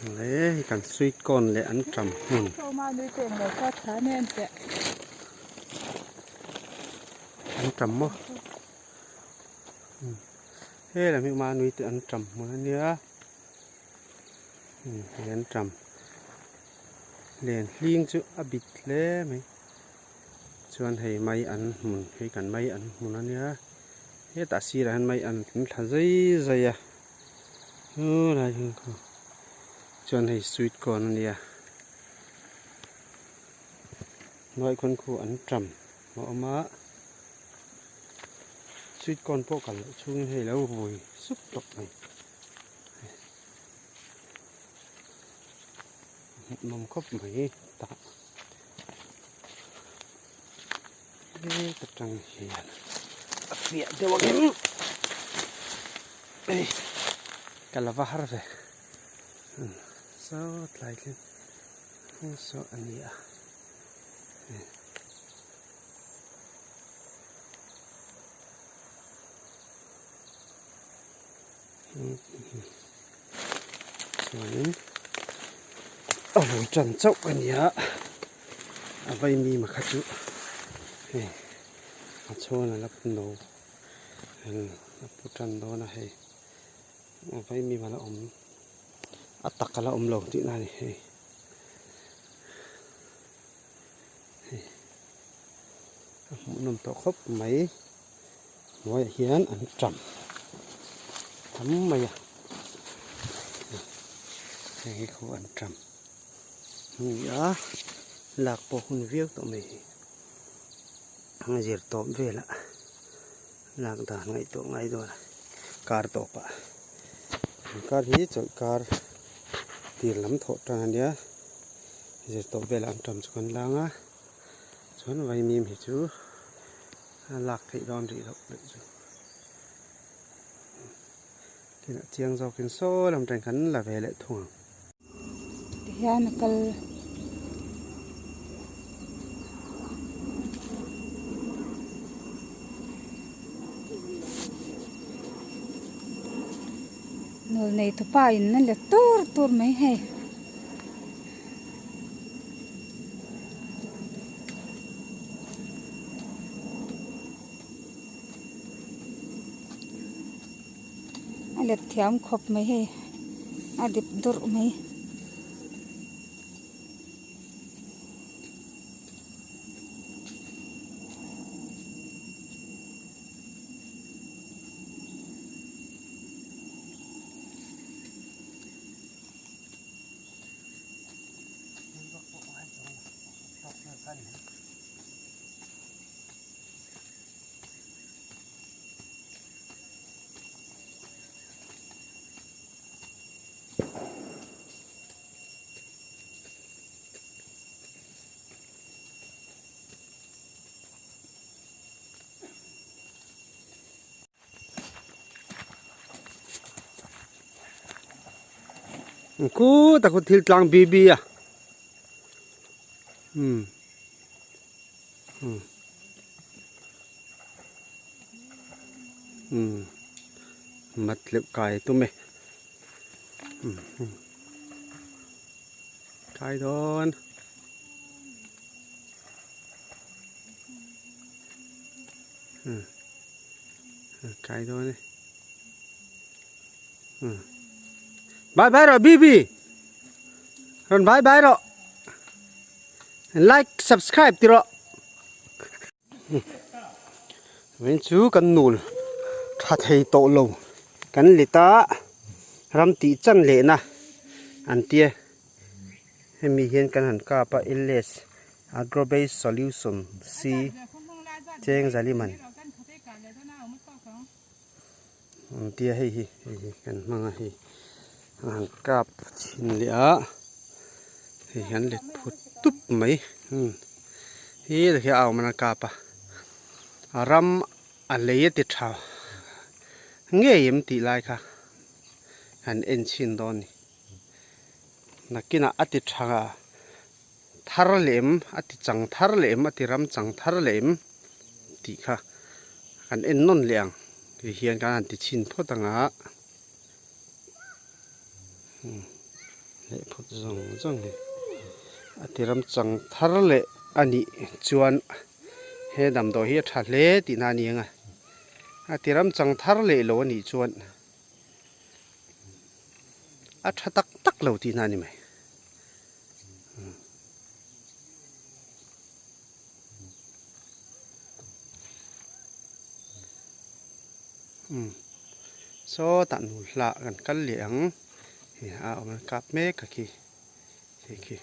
Hei kan sweet corn leh an ṭam hmun. An ṭam maw? He lam hi manui te an ṭam hmun a nia. Hei an ṭam len hling chu a bit hle mai. Chuan hei mai an hmun hei kan mai an hmun a nia. Hetah sirah hian mai an thla zai zai a. Helai hi chuan hei sweet corn a nia hnuai khawn khu an ṭam a awm a sweet corn pawh kal loh chhungin hei lo vui sup tawp mai hmuhnawm khawp mai tah heta tang hian a fiah deuh ang em hei ka la va har ve saw tlai thleng saw a ni a chuanin a vui tan chauh a ni a. A vai mi ma kha chu hei a chhuan a la no a pu tan dawn a hei a vai mi ma la awm a tak a la awm lo tih na a ni hei hei a hmuh nawm tawh khawp mai hnuaiah hian an tam tam mai a heng hi khu an tam. Ni a lak pawh hun viau tawh mai hi a zir tawp velah lak dan ngaihtuah ngai dawn a kar tawpah kar hi chawlh kar tir lam thawh tan a nia zir tawp velah an tam chu kan lang a chuan vaimim hi chu a lak theih dawn rih loh leh chu tinah chiang zawkin saw lam tang khan la ve leh thung ang. Tihian a kal nawl nei tupa in a let tur tur mai hei. A let thiam khawp mai hei a dip durh mai. Khutah khu thil tlang bi bi a umm. Umm mat leuh kai tum e umm kai dawn umm kai dawn e umm bye bye rawh bibi rawn bye bye rawh like subscribe ti rawh. Vawiin chu kan nul tha thei tawh lo kan lit a ram tih chan lehna an tia hemi hian kan han kap a ls agro based solution c cheng zaliman an tia hei hi hei hi kan hmang a hei an han kap chhin leh a hei hian let phut tup mai hi hi a awm a kap a a ram a lei a ti tha ngei em tih lai kha han en chhin dawn a ni nakinah a ti tha thar leh em a ti chang thar leh em a ti ram chang thar leh em tih kha kan en nawn leh ang ti hian kan han ti chhin phawt ang a. Leh phut zawng zawng hi a ti ram chang thar leh a nih chuan he damdawi hi a tha hle tihna a ni ang a, a ti ram chang thar leh lo a nih chuan a tha tak tak lo tihna a ni mai. Umm sawtah nu hlah kan kal leh ang. Hei a awm a kap mek a khi hei khi.